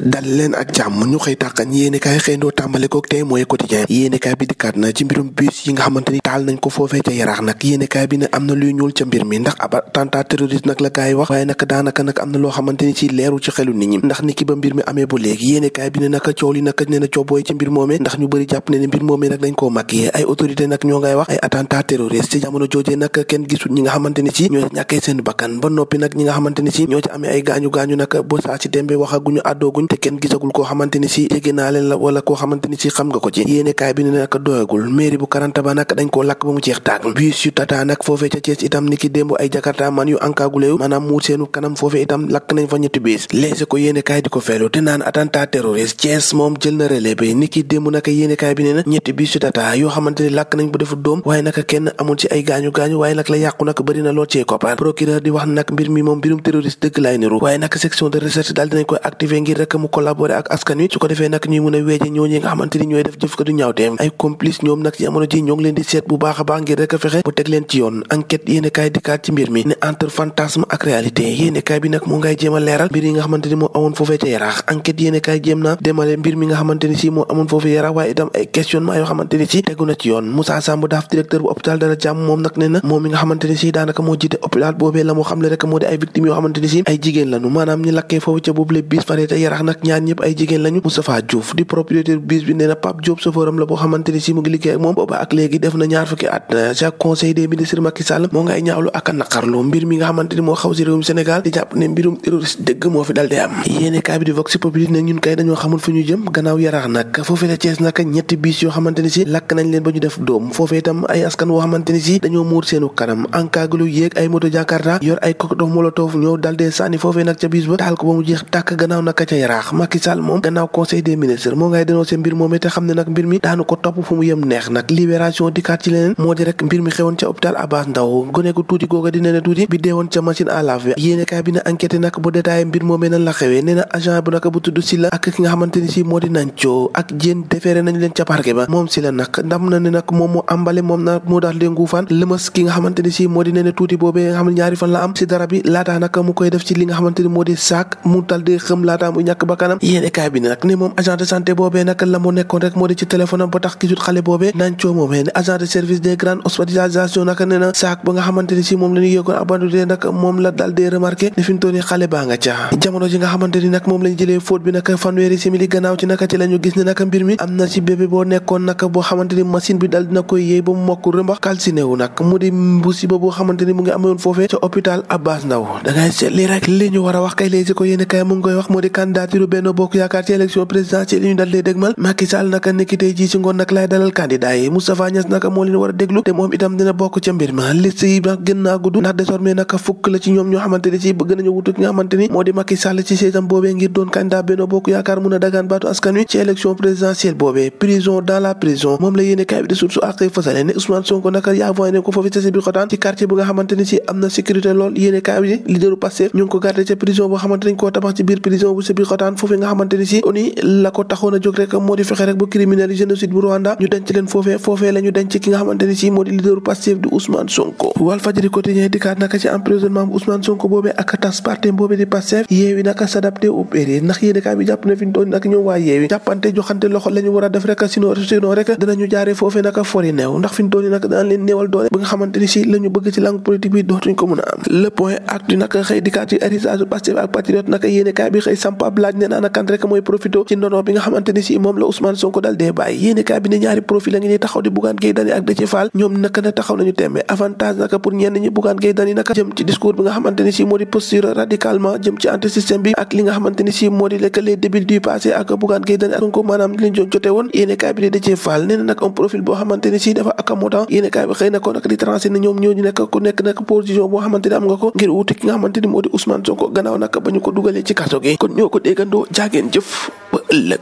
dal leen ak jàmm ñu xëy tàqan yéenekaay xëyndoo tàmbale kook tey mooy quotidien yéenekaay bi dikkaat na ci mbirum bus yi nga xamante ni taal nañ ko foofee ca Yaraax nag yéenekaay bi ne am na luy ñuul ca mbir mi ndax ab attentat terroriste nag la gaay wax waaye nag daanaka nag am na loo xamante ni ci leeru ci xelu nit ñi ndax ni ki ba mbir mi amee ba léegi yéenekaay bi ne naka coow li naka nee na coobooy ci mbir moomee ndax ñu bëri jàpp ne ne mbir moomee nag dañ koo maquillé ay autorité nag ñoo ngay wax ay attentat terroriste ci jamono joojee nag kenn gisul ñi nga xamante ni ci ñoo ñàkkee seen bakkan ba noppi nag ñi nga xamante ni ci ñoo ci amee ay gaañu-gaañu nag ba saa ci dembe waxaguñu àddooguñ te kenn gisagul koo xamante ni si jege naa leen la wala koo xamante ni si xam nga ko ci yéenekaay bi ne nag doyagul mairie bu Karantaba nag dañ koo lakk ba mu jeex tàkk bus yu Tata nag foofee ca Thiès itam ni ki démb ay Jakarta man yu encagoulé maanaam muur seenu kanam foofee itam lakk nañ fa ñetti bus léegi ko yéenekaay di ko feelu te naan attentat terroriste Thiès moom jël na relais bi ni ki démb nag yéenekaay bi ne na ñetti bus yu Tata yoo xamante ni lakk nañ ba defu doom waaye nag kenn amul ci ay gaañu-gaañu waaye nag la yàqu nag bëri na lool ci koppar procureur di wax nag mbir mi moom mbirum terroriste dëgg laay niru waaye nag section de recherche daal dinañ koy activer ngir rek mu collaborer ak askan wi su ko defee nag ñuy mën a weeje ñooñu nga xamante ni ñooy def jëf ko du ñaawteem ay complice ñoom nag ci jamono ji ñoo ngi leen di seet bu baax a baax ngir rek a fexe bu teg leen ci yoon enquête yéenekaay dikkaat ci mbir mi ne entre fantasme ak réalité yéenekaay bi nag moo ngay jéem a leeral mbir yi nga xamante ni moo amoon foofee ca Yaraax enquête yéenekaay jéem na demale mbir mi nga xamante ni si moo amoon foofee Yaraax waaye itam ay questionnement yoo xamante ni si tegu na ci yoon Moussa Samb daaf directeur bu hôpital Dara Jàmm moom nag ne na moom mi nga xamante ni si daanaka moo jiite hôpital boobee la moo xam le rek moo di ay victimes yoo xamante ni si ay jigéen lañu maanaam ñi lakkee foofu ca boobu le bis faree ca Yaraax nag ñaar ñëpp ay jigéen lañu Moustapha Diouf di propriétaire bis bi nee na Pape Diop chauffeuram la boo xamante ni si mu ngi liggéey ak moom booba ak léegi def na ñaar fukki at ca conseil des ministres Macky Sall moo ngay ñaawlu ak a naqarlu mbir mi nga xamante ni moo xaw si réewum Sénégal di jàpp ne mbirum terroriste dëgg moo fi dal di am yéenekaay bi di Vox Populi ne ñun kay dañoo xamul fu ñu jëm gannaaw Yaraax nag foofee la Thiès nag ñetti bis yoo xamante ni si lakk nañ leen ba ñu def doom foofee itam ay askan woo xamante ni si dañoo muur seenu kanam encagoulu yéeg ay moto Jakarta yor ay cocktail molotov ñoo dal dee sànni foofee nag ca bis ba taal ko ba mu jeex tàkk gannaaw nag ca Yaraax Macky Sall moom gannaaw conseil des ministres moo ngay dénoncé mbir moomee te xam ne nag mbir mi daanu ko topp fu mu yem neex nag libération dikkaat ci leneen moo di rek mbir mi xewoon ca hôpital Abass Ndao gone gu tuuti googa di nee na tuuti bi deewoon ca machine à laver yéenekaay bi na enquête nag bu détaillé mbir moomee nan la xewee nee na agent bu nag bu tudd Silla ak ki nga xamante ni si moo di Nanco ak Diène déféré nañ leen ca parquet ba moom Silla nag ndam na ne nag moom moo ambale moom nag moo daal leen nguufaan lëmas ki nga xamante ni si moo di nee na tuuti boobee nga xam ne ñaari fan la am si dara bi laataa nag mu koy def ci li nga xamante ni moo di saak mu dal di xëm laataa mu ñàkk bakkanam yéenekaay bi nag ne moom agent de santé boobee nag la mu nekkoon rek moo di ci téléphone am ba tax gisut xale boobee Nanco moomee ne agent de service des grandes hospitalisations nag nee na saak ba nga xamante ni si moom la ñu yëgoon abandonné nag moom la dal di remarqué ne fi mu toll nii xale baa nga ca jamono ji nga xamante ni nag moom lañ jëlee faute bi nag fanweeri simili gannaaw ci naka ci la ñu gis ne nag mbir mi am na ci bébé boo nekkoon nag boo xamante ni machine bi dal dina koy yéey ba mu mokk rëmbax calciné wu nag mu di musiba boo xamante ni mu ngi amoon foofee ca hôpital Abass Ndao da ngay seet lii rek li ñu war a wax kay léegi ko yéen kay mu ngi koy wax moo di candidature Benno Bokk Yaakaar ci élection présidentielle yi ñu dal dee dégmal Macky Sall nag niki tey jii ci ngoon nag lay dalal candidat yi Moustapha Niasse nag moo leen war a déglu te moom itam dina bokk ca mbir ma liste yi nag gën naa gudd ndax désormais nag fukk la ci ñoom ñoo xamante ni ci bëgg nañu wutu ki nga xamante ni moo di Macky Sall ci seesam boobee ngir doon candidat Benno Bokk Yaakaar mun a dagaan baatu askan wi ci élection présidentielle boobee prison dans la prison moom la yéene kaay bi di source ak fasale ne Ousmane Sonko nag yaavoy ne ko foofu ca biir xotaan ci quartier bu nga xamante ni ci am na sécurité lool yéene kaay bi leaderu Pastef ñu ngi ko gardé ca prison boo xamante nañ koo tabax ci biir prison bu sa biir xotaan foofu nga xamante ni ci oni la ko taxoon a jóg rek moo di fexe rek bu criminel génocide bu Rwanda ñu denc leen foofee la ñu denc ki nga xamante ni ci moo di leaderu Pastef di Ousmane Sonko Walfadjri quotidien dikkaat naka ci emprisonnement bu Ousmane Sonko boobee ak tas parti boobee di Pastef yeewi naka s'adapté au péril ndax yéene kaay bi jàpp na fi ñu toll nag ñoom waa yeewi jàppante joxante loxo la ñu war a def rek sinon rek danañu jaaree foofee naka fori neew ndax fi ñu toll nag daan leen néewal doole ba nga xamante ni ci la ñu bëgg ci langue politique bi dootuñ ko mën a am le point actu naka xëy dikkaat ci héritage Pastef ak patriote naka yéene kaay bi xëy samp ab laaj ne naa kan rek mooy profito ci ndono bi nga xamante ni ci moom la Ousmane Sonko dal dee bàyyi yéene kaay bi ne ñaari profil la ngi ni taxaw di Bougane Gueye Dany ak Déthié Fall ñoom naka na taxaw nañu tembe avantage naka pour ñenn ñi Bougane Gueye Dany naka jëm ci discours bi nga xamante ni ci moo di posture radicalement jëm ci anti système bi ak li nga xamante ni ci moo di lekk les débuts du passé ak Bougane Gueye Dany ak Sonko maanaam liñ jote woon yéene kaay bi di Déthié Fall nee na nag un profil boo xamante ni ci dafa accommodant yéene kaay bi xëy na ko nag di tranché ne ñoom ñooñu nekk ku nekk nag position boo xamante ni am nga ko ngir wuti ki nga xamante ni moo di Ousmane Sonko gannaaw nag ba ñu ko dugalee ci kaso gi kon ñoo ko déggandoo jaageen jëf ba ëllëg